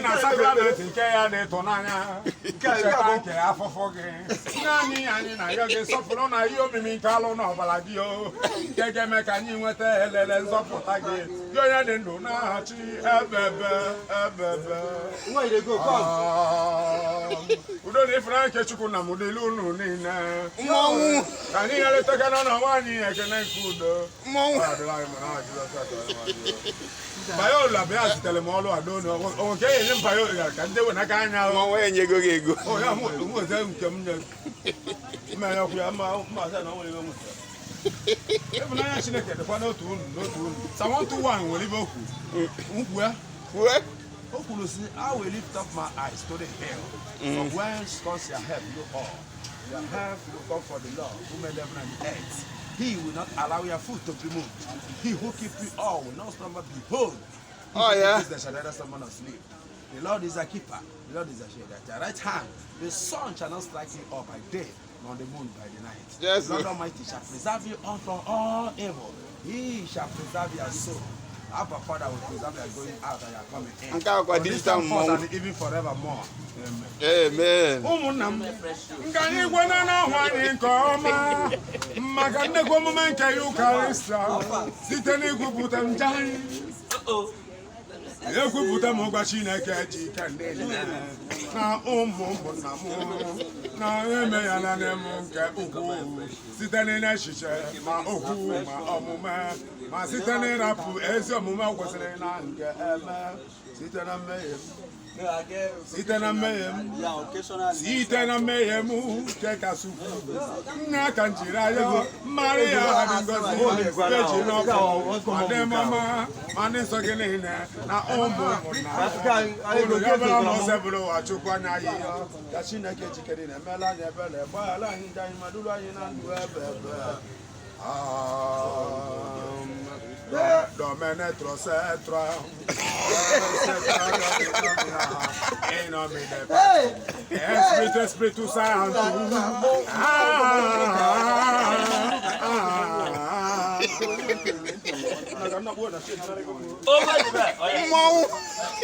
na sakramenti nke ya dị ịtụnanya, ncheta nke afụfụ gị nye anyị. Anyị na-ayọ gị nsọpụrụ na ihe omimi nke alụ na ọbara gị, o nke ga-eme ka anyị nweta elele nzọpụta gị, gị onye dị ndụ na-achị ebebe ebebe. Udo na ịfụnanya nke Chukwu na m dịrị unu niile. Mmọnwụ. Ka anyị nyerịtakana na onwe anyị ekene nke udo. Mmọnwụ. Ọ dịrị anyị mma na Jizọs Kraịst. Bayola bịa zitere m ọlụ ado na o nke enye m bayola ka ndị wenaka anya. Mmọnwụ enyego gị ego. O ya mụ nweta nke m nye mmanya ọkụ ya ma mma sị na o nwere ebe m nwetara. Ịhụnanya Chineke dịkwa n'otu unu n'otu unu. Psalm 121 nwere ibe okwu nkwu ya. Kwue. O kwuru sị, "I will lift up my eyes to the hill. From whence comes your help, you all? Your help will come from the Lord who made heaven and the earth. He will not allow your foot to be moved. He who keep you all will not slumber. Behold, he Oh, who yeah. keeps, they shall neither slumber nor sleep. The Lord is a keeper. The Lord is a shade at your right hand. The sun shall not strike you up by day, nor the moon by the night. The Lord sir. Almighty shall preserve you all from all evil. He shall preserve your soul. Abba Father will preserve your going out and your coming in. Nke a kwa From this digital time forth mmọnwụ. and even forevermore. Amen." Amen. Ụmụnna m, nke anyị gwena n'ahụ anyị nke ọma maka nnekwu omume nke Eucharistia site n'ikwupụta nje anyị, ekwupụta m ụgwa Chineke ji ike niile na ụmụ ụmụnna m na eme ya na m nke ukwuu site n'echiche ma okwu ma omume, ma site n'ịrapụ ezi omume kwesịrị na nke eme, site na mmehie m, site na mmehie m, site na mmehie m nke kasị ukwuu. Nna, ka m jiri ayọ Maria dị ngọzi eji n'ọkụ, ma ndị mama, ma ndị nsọ gị niile na ụmụ ụmụnna unu, ya bụla ma ọsọ bụrụ ụwa Chukwu anya ya, ka Chineke jikere na emela anyị ebere, gbaghara anyị ndị anyị, ma duru anyị na ndụ ebe ebe. Amen. Domine trosetra. In nomine Patris, Spiritus Sanctus. Ah, ah, ah. Mmọnwụ.